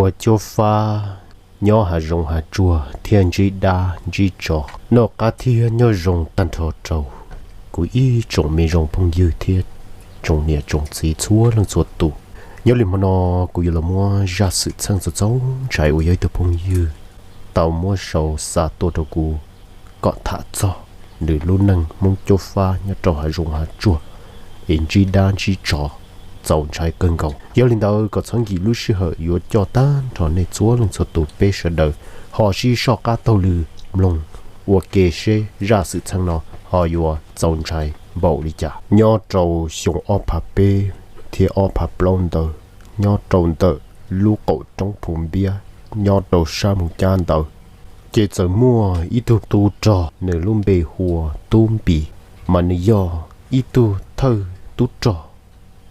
ua cuab fab nyob hav zoov hav tsuag thiab ntsib dab ntsib tsov, noj qab thiab nyob zoo tag nrho rau kuv ib tsoom me zoo phooj ywg thiab tsoom niam tsoom txiv txhua leej txhua tus. Nyob li hmo no kuv yuav los muab zaj xwm txheej txaus ntshai uas yog ib tug phooj ywg tau muab sau xa tuaj rau kuv kom tham txog nws lub neej Hmoob cuab fab nyob rau hav zoov hav tsuag es ntsib dab ntsib tsov txaus ntshai kawg nkaus. Yog li ntawd kom txhob nkim lub sij hawm yuav coj tag nrho nej txhua leej txhua tus peb sawv daws ho sib soj qab taug lw mloog ua ke seb zaj xwm txheej no ho yuav txaus ntshai npaum li cas. Nyob rau xyoo ob phav peb thiab ob phav plaub ntawd, nyob rau ntawm lub qaum roob Phu Npiab nyob rau sab Moos Cab ntawd, ces txawm muaj ib tug tub rog nws lub npe hu ua Tub Npis, mas nws yog ib tug thawj tub rog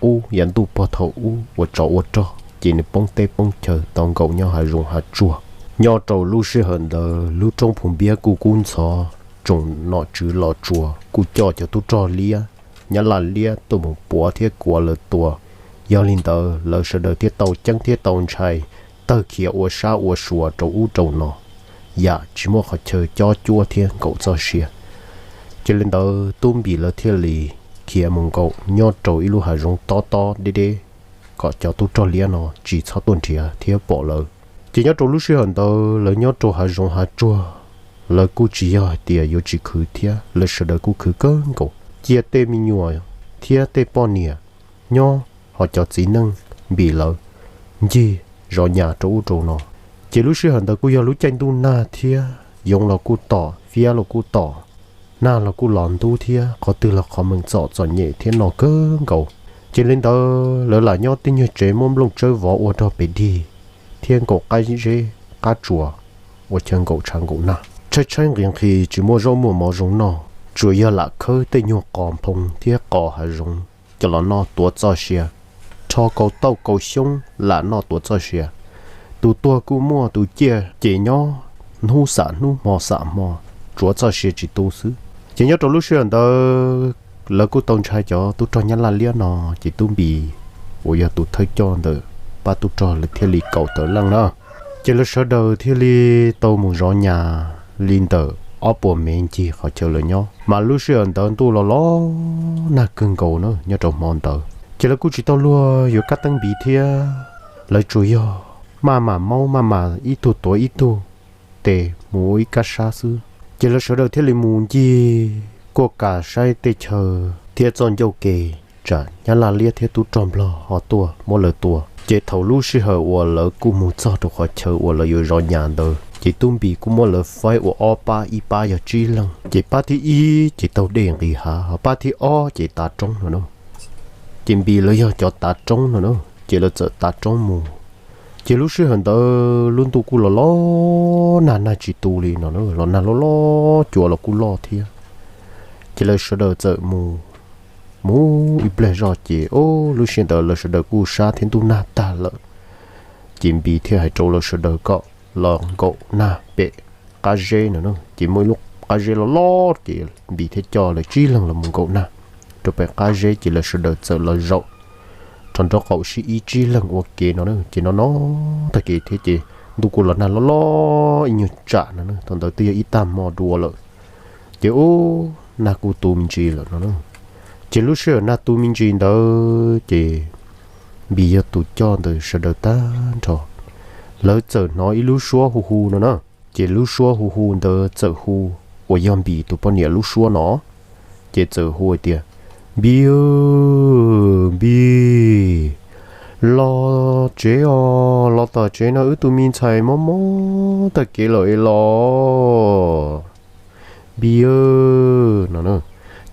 qub yav ntuj pog thaum ub uas tsov ua rog ces nws poob teb poob chaw tau nkaum nyob hav zoov hav tsuag. Nyob rau lub sij hawm ntawd lub roob Phu Npiab kuj kub ntxhov, tsoom nom tswv Los Tsuas kuj coj cov tub rog liab, Nyab Laj liab tuaj mus puav thiab kuav lawv tua. Yog li ntawd lawv sawv daws thiaj tau ceeb thiab tau ntshai, tawg khiav ua sab ua sua rau ub rau no, yam tsis muaj qhov chaw cob cuab thiab nkaum txoj sia. Ces li ntawd Tub Npis lawv thiaj li khiav mus nkaum nyob rau ib lub hav zoov tob tob deb deb, kom cov tub rog liab no tsis txhob tuaj nrhiav thiab pom lawv. Ces nyob rau lub sij hawm ntawd lawv nyob rau hav zoov hav tsuag, lawv kuj tsis yog hais tias yuav tsis khwv thiab, lawv sawv daws kuj khwv kawg nkaus, cia tej me nyuam thiab tej poj niam nyob, ho cov txiv neej Npis lawv ncig zov nyas rau ub rau no. Ces lub sij hawm ntawd kuj yog lub caij ntuj nag thiab, yoov los kuj tom, fiab los kuj tom, nag los kuj los ntub thiab, qhov twg los qhov meem txom txom nyem thiab no kawg nkaus. Ces li ntawd lawv lam nyob tej nyuag tsev muab nplooj tsawb vov ua rog pes dig thiab nkaum qab zeb qab tsuas ua chaw nkaum tshav nkaum nag. Tshaib tshaib nqhis nqhis tsis muaj zaub muaj mov zoo noj, tsuas yog lam khawb tej nyuag qos nphoo thiab qos hav zoov coj los noj tuav txoj sia, rho kaus tauj kaus xyoob lam noj tuav txoj sia. Tus tuag kuj muaj, tus ciaj ces nyob, hnub xam hnub hmo xam hmo, tsuav txoj sia tsis tu xwb. Ces nyob rau lub sij hawm ntawd lawv kuj tau ntshai cov tub rog Nyab Laj liab no, ces Tub Npis uas yog tus thawj coj ntawm pab tub rog lawv thiaj li kaum tawm leej na. Ces lawv sawv daws thiaj li tau mus zov nyas li ntawm ob puas mev ncig qhov chaw lawv nyob. Mas lub sij hawm ntawd ntuj los los nag kawg nkaus na nyob rau hmo ntawd. Ces lawv kuj tsis tau luag yuav kab teeb npiv thiab, lawv tsuas yog maj mam maub maj mam ib tug tuav ib tug tes mus ua ib kab sab xwb. Ces lawv sawv daws thiaj li mus ncig kuaj kas saib tej chaw thiab txoj ncauj ke, tsam Nyab Laj liab thiab tub rog nplog ho tuaj muab lawv tua. Ces thaum lub sij hawm uas lawv kuj mus txog rau qhov chaw uas lawv yuav zov nyas ntawd, ces Tub Npis kuj muab lawv faib ua ob pab, ib pab yog tsib leeg. Ces pab thib ib ces taug dej nqis hav, ho pab thib ob ces tav roob no na. Ces Npis lawv yog cov tav roob no na, ces lawv txawm tav roob mus. Ces lub sij hawm ntawd lub ntuj kuj los los nag, nag tsis tu li no na, los nag loj loj, cua los kuj loj thiab. Ces lawv sawv daws txawm mus, mus ib pliag zoj ces, o, lub sij hawm ntawd lawv sawv daws kuj sab thiab ntuj nag tag lawm. Ces Npis thiaj hais rau lawv sawv daws kom los nkaum nag pem qab zeb no na. Ces muaj ib lub qab zeb loj loj, ces Npis thiaj coj lawv tsib leeg los mus nkaum nag rau pem qab zeb, ces lawv sawv daws txawm los zaum rau nraub qaum sib ib tsib leeg ua ke no na. Ces no no tag kev thiab ces ntuj kuj los nag loj loj ib nyuag tsam no na, thaum ntawd twb yog ib tag hmo dua lawm. Ces ub, nag kuj tu me ntsis lawm no na. Ces lub sij hawm nag tu me ntsis ntawd ces Npis yog tus coj ntawm sawv daws tag nrho, lawv txawm hnov ib lub suab hu hu no na. Ces lub suab hu hu ntawd txawm hu uas yog Npis tus poj niam lub suab no. Ces txawm hu hais tias, Npis, Npis, los tsev os, los tom tsev no, wb tus me ntxhais mob mob tag kev lawm es los, Npis no.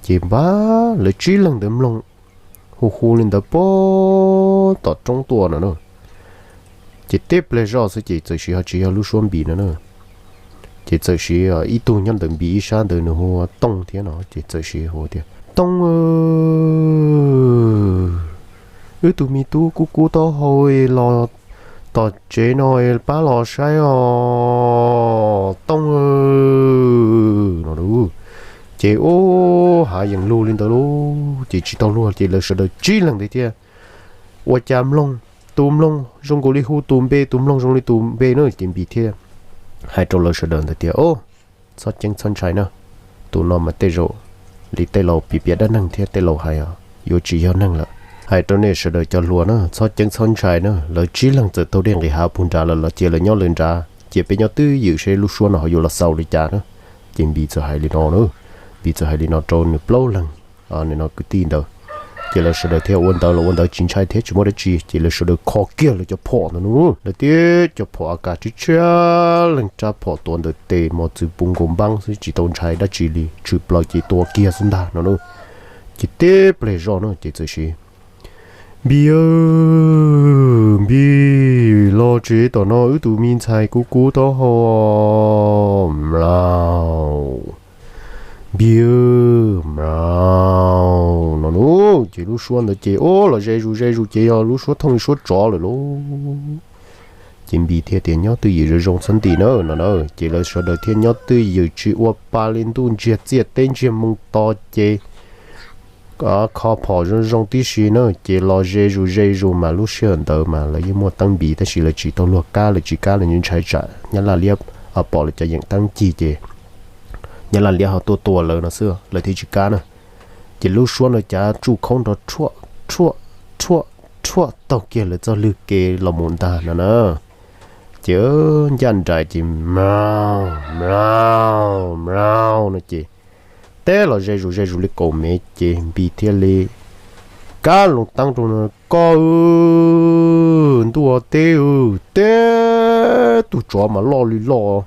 Ces npab lawv tsib leeg ntawd mloog hu hu li ntawd puag tom roob tuaj no na. Ces tib pliag zoj xwb ces txawm siv, ho tsis yog lub suab Npis no na. Ces txawm siv ib tug nyob ntawm Npis ib sab ntawd, nws hu ua Tooj thiab no, ces txawm siv hu tias, Tooj, wb tus me tub kub kub taub hau los tom tsev no, pab los saib os Tooj no. Ces ub, hav yees lug li ntawd lauj, ces tsis tau luag ces lawv sawv daws tsib leeg ntawd thiaj ua cas mloog tus mloog zoo nkaus li hu tus npe, tus mloog zoo li tus npe na. Ces Npis thiaj hais rau lawv sawv daws ntawd tias, Au, txhob ceeb txhob ntshai na, tus no mas tej zaum li tej laus piav piav dab neeg thiab tej laus hais yuav tsis yog neeg lawm. Hais rau nej sawv daws cov hluas na, txhob ceeb txhob ntshai na. Lawv tsib leeg txawm taug dej nqis hav puag nrad lawm los cia lawv nyob lawv nrad, cia peb nyob twj ywm seb lub suab no ho yuav los xaus li cas na. Ces Npis txawm hais li no na, Npis txawm hais li no rau nws plaub leeg, nws no kwv tij ntawd. Ces lawv sawv daws thiaj ua ntawd los ua ntawd tsis ntshai thiab tsis muaj dab tsi, ces lawv sawv daws kho kiag lawv cov phom ntawd na, lawv tib cov phom A K tshiab tshiab leej, rab phom tuav ntawm tes mos txwv puv nkaus npaab xwb tsis tau ntshai dab tsi li, tshwm plaws ces tua kiag xwb ntag no na. Ces tib pliag zoj na ces txawm sib, Npis, Npis, los tsev tom no wb tus me ntxhais kuv kub taub hau, mlaus, Npis, mlaus no na. Ces lub suab ntawd ces ua los ze zus ze zus ces yog lub suab thooj li suab tsov lawm lauj. Ces Npis thiaj tias, Nyob twj ywm zoo zoo txhob ntim na no na. Ces lawv sawv daws thiaj nyob twj ywm tsis ua pa li, ntuj ntsiag txiaj teb ntsiag moo to ces kho phom zoo zoo tib si na. Ces los ze zus ze zus mas lub sij hawm ntawd mas lawv yeej muaj teeb npis tab sis lawv tsis tau luag kab, lawv tsis kab, lawv ntshai tsam nyab laj liab pom lawv cov yeem teeb cig ces nyab laj liab ho tuaj tua lawv no xwb lawv thiaj tsis kab na. Ces lub suab no cav tsuj khoob nrov rhuaj rhuaj rhuaj rhuaj taug kiag lawv txoj lwg kev los mus ntag no na. Ces ncaj nraim ces mlaus mlaus mlaus no ces teb los ze zus ze zus li kaum mev ces Npis thiaj li kab loo teeb rau no, Koj, ntuj teb, teb tug tsov mas loj li loj,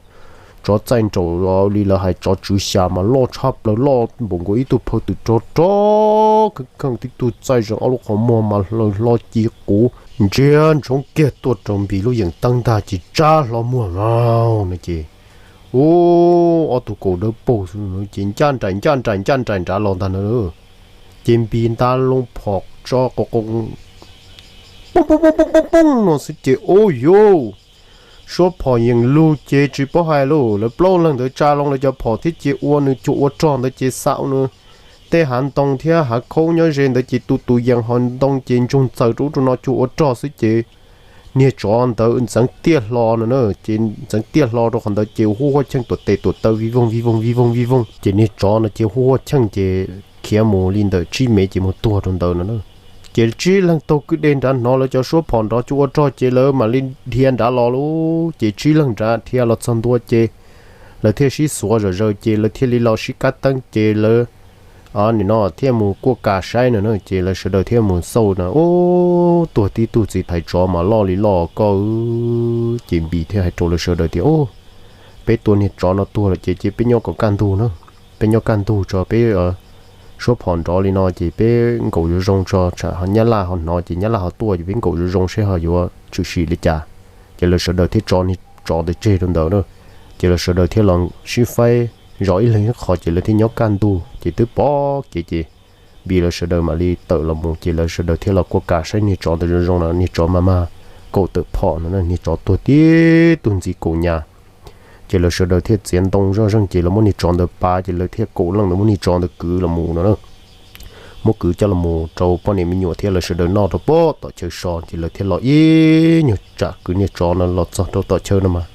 tsov txaij nraum li lawv hais tsov tswv xya mas loj tshaj plaws, loj npaum nkaus ib tug phaw twm rog rog kheej kheej, tib tug txaij zeeg ob lub qhov muag mas hlaws hlo ci quv ntsiag ntshoob kiag tuaj rau Npis lub yeem teeb ntag ces tsab hlo muag no ces ua ob tug kaus dawb paug xwb ces ncaj nraim ncaj nraim ncaj nraim nrad los ntag na. Ces Npis nta loo phom tso qo qo poob poob poob poob poob poob no xwb ces ua yuj, suab phom yeem lug ces tsis paub hais lauj, lawv plaub leeg ntawd tsa loo lawv cov phom thiab ces ua nws cuag ua rog ntawd ces xav nws tej hav ntoo thiab hav khaub nyob ze ntawd ces tus tus yees ho ntoo ces ntsoog txaws rau ub rau no cuag ua rog xwb ces niag tsov ntawd ntxeev tiaj hlo no na, ces ntxeev tiaj hlo rau qhov ntawd ces huaj huaj cheej tuam tes tuam taw vij voog vij voog vij voog vij voog ces niag tsov no ces huaj huaj cheej ces khiav mus li ntawm tsib mev ces mus tuag rau ntawd no na. Ces tsib leeg taug kwj deg nrad hnov lawv cov suab phom nrov cuag ua rog ces lawv mam li dhia nrad los lauj. Ces tsib leeg nrad dhia los txog ntua ces lawv thiaj sib xuav zom zaws ces lawv thiaj li los sib kab teeb ces lawv nim no thiaj mus kuaj kas saib no na. Ces lawv sawv daws thiaj mus xauj no, ub, tuag tib tug txiv thais tsov mas loj li loj koj. Ces Npis thiaj hais rau lawv sawv daws tias, Ub, peb tua niag tsov no tuag lawm ces cia peb nyob kom kaj ntug na, peb nyob kaj ntug tso peb suab phom nrov li no ces peb nkaum zoo zoo tso tsam nyab laj ho hnov ces nyab laj ho tuaj ces peb nkaum zoo zoo seb ho yuav tshwm sim li cas. Ces lawv sawv daws thiaj tso niag tsov ntawd tseg rau ntawd na. Ces lawv sawv daws thiaj los sib faib zov ib leeg ib qho ces lawv thiaj nyob kaj ntug ces twb pom kev ces Npis lawv sawv daws mam li tawm los mus ces lawv sawv daws thiaj los kuaj kas saib niag tsov ntawd zoo zoo no, niag tsov mas mag kaum tawm phom no, niag tsov tuag tib tug ntxiv kaum nyas. Ces lawv sawv daws thiaj txiav ntoo zoj zeeg ces lawv muab niag tsov ntawd pav ces lawv thiaj kaum leej ntawd muab niag tsov ntawd kwv los mus no na. Muab kwv coj los mus rau poj niam me nyuam thiab lawv sawv daws noj rau pem tom chaw so ces lawv thiaj los ib nyuag tsam kwv niag tsov no los txog rau tom chaw no mas,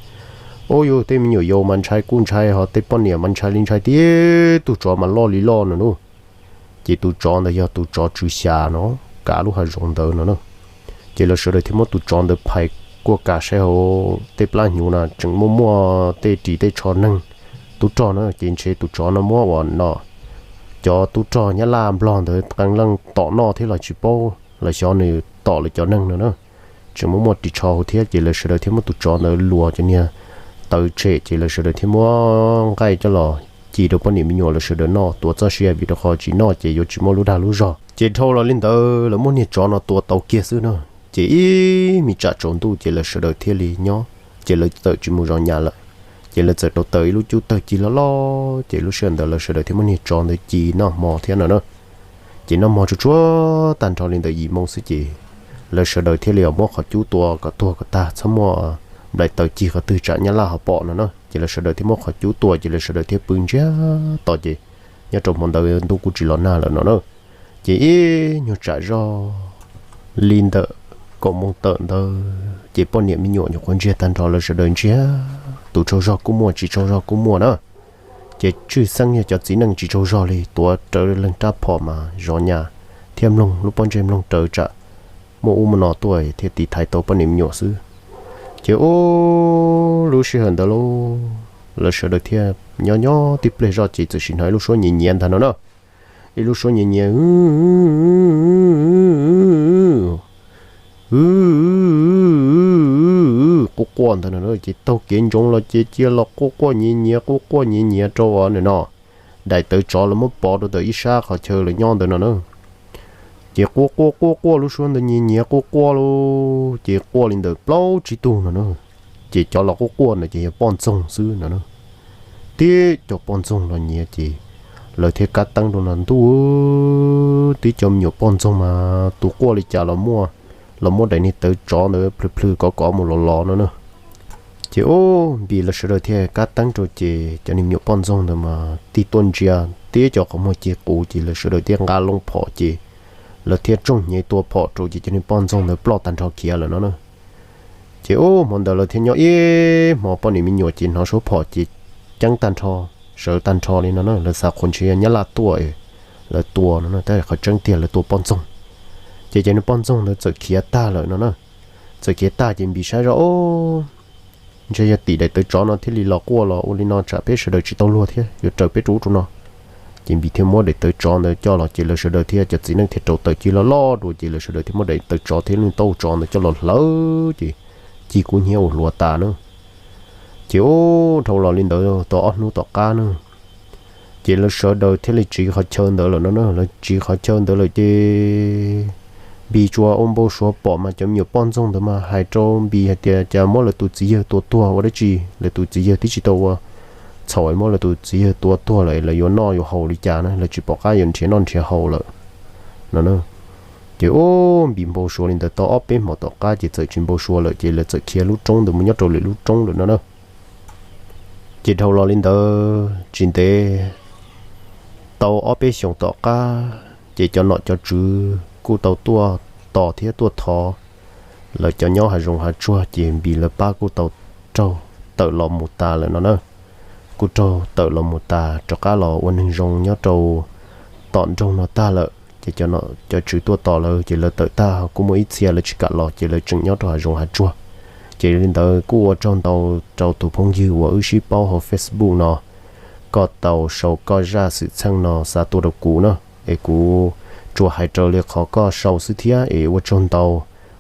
ub, yus tej me nyuam yaus mas ntshai kuj ntshai ho tej poj niam mas ntshai li ntshai tib tug tsov mas loj li loj no na. Ces tus tsov ntawd yog tus tsov tswv xya no, kav lub hav zoov ntawd no na. Ces lawv sawv daws thiaj muab tus tsov ntawd phais kuaj kas saib hauv tej plab hnyuv no tseem muaj muaj tej ris tej tsho neeg tub rog na, ces ntshe tus tsov no muab ua no cov tub rog nyab laj nplog ntawd qee leej tom noj thiab los tsis paub, los xyov nws tom lawv cov neeg no na. Tseem muaj muaj ris tsho hauv thiab ces lawv sawv daws thiaj muab tus tsov ntawd luas cov niag tawv tshem ces lawv sawv daws thiaj muab nqaij coj los ci rau poj niam me nyuam lawv sawv daws noj tuav txoj sia vim rau qhov tsis noj ces yuav tsis muaj lub dag lub zog. Ces dhau los li ntawd lawv muab niag tsov no tua tau kiag xwb na. Ces ib me tsam tsaus ntuj ces lawv sawv daws thiaj li nyob, ces lawv txawm tsis mus zov nyas lawm. Ces lawv txawm rauv taws ib lub cub tawg ci loj loj ces lub sij hawm ntawd lawv sawv daws thiaj muab niag tsov ntawd ci noj hmo thiab no na. Ces noj hmo tsuag tsuag tag nrho li ntawm yim moo xwb ces lawv sawv daws thiaj li muab qhov cub tua kom tuag kom tag txhob muaj nplaim taws cig qhov twg tsam nyab laj ho pom no na. Ces lawv sawv daws thiaj muab qhov cub tua ces lawv sawv daws thiaj pw ntsiag to ces nyob rau hmo ntawd ntuj kuj tsis los nag lawm no na. Ces ib nyuag tsam zog li ntawm Kaum moos tawm ntawd ces poj niam me nyuam nyuam qhuav ntsiag tag nrho, lawv sawv daws ntsiag, tus tsaug zog kuj muaj, tsis tsaug zog kuj muaj na. Ces tshwj xeeb yog cov txiv neej tsis tsaug zog li, tuav rawv leej rab phom mas zov nyas thiab mloog lub pob ntseg mloog raws tsam muaj ub muaj no tuaj thiaj tiv thaiv tau poj niam me nyuam xwb. Ces ub, lub sij hawm ntawd lauj, lawv sawv daws thiaj nyob nyob tib pliag zoj ces txawm sim hnov ib lub suab nyiav nyiav ntag no na. Ib lub suab nyiav nyiav quaj quaj ntag no na. Ces taug kev ntsoov los ces cia los quaj quaj nyiav nyiav quaj quaj nyiav nyiav rau ua no, daim tawv tsov los muab pov rau ntawm ib sab qhov chaw lawv nyob ntawd no na. Ces quaj quaj quaj quaj lub suab ntawd nyiav nyiav quaj quaj lauj, ces quaj li ntawm plaub tsib tug no na. Ces cov los quaj quaj ntawd ces yog poj ntxoog xwb no na. Tib cov poj ntxoog los nyiav ces lawv thiaj kab teeb rau no, ntuj, tib cov me nyuam poj ntxoog mas tus quaj li cas los muaj, los muab daim niag tawv tsov ntawd plhws plhws kov kov mus los los no na. Ces ub, Npis lawv sawv daws thiaj kab teeb rau ces cov niag me nyuam poj ntxoog ntawd mas tig tuaj ntsia tib cov qhov muag ci quv ces lawv sawv daws thiaj nqa loo phom ces lawv thiaj tsooj hnyev tua phom rau ces cov niag poj ntxoog ntawd ploj tag nrho khiav lawm no na. Ces ub, hmo ntawd lawv thiaj nyob ib hmo, poj niam me nyuam ces hnov suab phom ces ceeb tag nrho, sawv tag nrho li no na. Lawv xav qhuas ntshe yog nyab laj tuaj lawv tua no na, tab sis qhov tseeb tiag lawv tua poj ntxoog. Ces cov niag poj ntxoog ntawd txawm khiav tag lawm no na. Txawm khiav tag ces Npis saib zoj, o, ntshe yog tim daim tawv tsov no thiaj li los quaj los ua li no tsam peb sawv daws tsis tau luag thiab yuav raws peb rau ub rau no. Ces Npis thiaj muab daim tawv tsov ntawd coj los ces lawv sawv daws thiab cov txiv neej thiaj rauv taws ci loj loj dua ces lawv sawv daws thiaj muab daim tawv tsov thiab lub taub hau tsov ntawd coj los hlawv ces ci kub hnyiab ua hluav tas na. Ces ub, dhau los li ntawd tau ob hnub tom qab na, ces lawv sawv daws thiaj li tsiv qhov chaw ntawd lawm no na. Lawv tsiv qhov chaw ntawd lawm ces Npis tsuas ua npau suav pom mas cov me nyuam poj ntxoog ntawd mas hais rau Npis hais tias cas muab lawv tus txiv yawg tua tuag ua dab tsi, lawv tus txiv yawg twb tsis tau ua txhaum, muab lawv tus txiv yawg tua tuag lawm lawv yuav noj yuav haus li cas na, lawv tsis pom qab yuav nrhiav noj nrhiav haus lawm no na. Ces ub, Npis npau suav li ntawd tau ob peb hmo tom qab ces txawm tsis npau suav lawm ces lawv txawm khiav lub roob ntawd mus nyob rau lwm lub roob lawm no na. Ces dhau los li ntawd tsis ntev, tau ob peb xyoos tom qab ces cov nom cov tswv kuj tau tuaj tos thiab tuaj thov lawv cov nyob hav zoov hav tsuag ces Npis lawv pab kuj tau raug tawm los mus tas lawm no na. Kuj raug tawm los mus tas rov qab los ua neeg zoo nyob rau tom nroog no tag lawm ces cov nom cov tswv tuaj tos lawv ces lawv tawm tag kuj muaj ib txhia lawv tsis kam los ces lawv tseem nyob rau hav zoov hav tsuag. Ces li ntawd kuj ua tsaug ntau rau tus phooj ywg uas wb sib paub hauv Facebook no, koj tau sau koj zaj xwm txheej no xa tuaj rau kuv na, es kuv tsuas hais raws li qhov koj sau xwb thiab es ua tsaug ntau.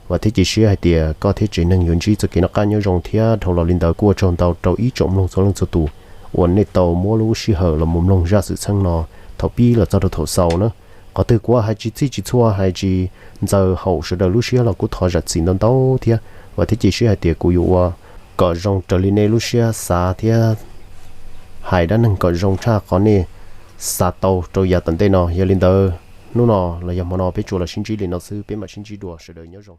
Vam thiab cia siab hais tias koj thiab tsev neeg yuav ntsib txoj kev noj qab nyob zoo thiab dhau los li ntawd kuj ua tsaug ntau rau ib tsoom mloog txhua leej txhua tus uas nej tau muab lub sij hawm los mus mloog zaj xwm txheej no thaum pib los txog rau thaum xaus na. Qhov twg kuv hais tsis txhij tsis txhua hais tsis ntxaws haum sawv daws lub siab los kuj thov zam txim ntau ntau thiab. Vam thiab cia siab hais tias kuv yuav ua kom zoo raws li nej lub siab xav thiab hais dab neeg kom zoo tshaj qhov nej xav tau rau yav tom ntej no. Yog li ntawd hnub no los yog hmo no peb tsuas los sib ntsib li no xwb, peb mam sib ntsib dua, sawv daws nyob zoo.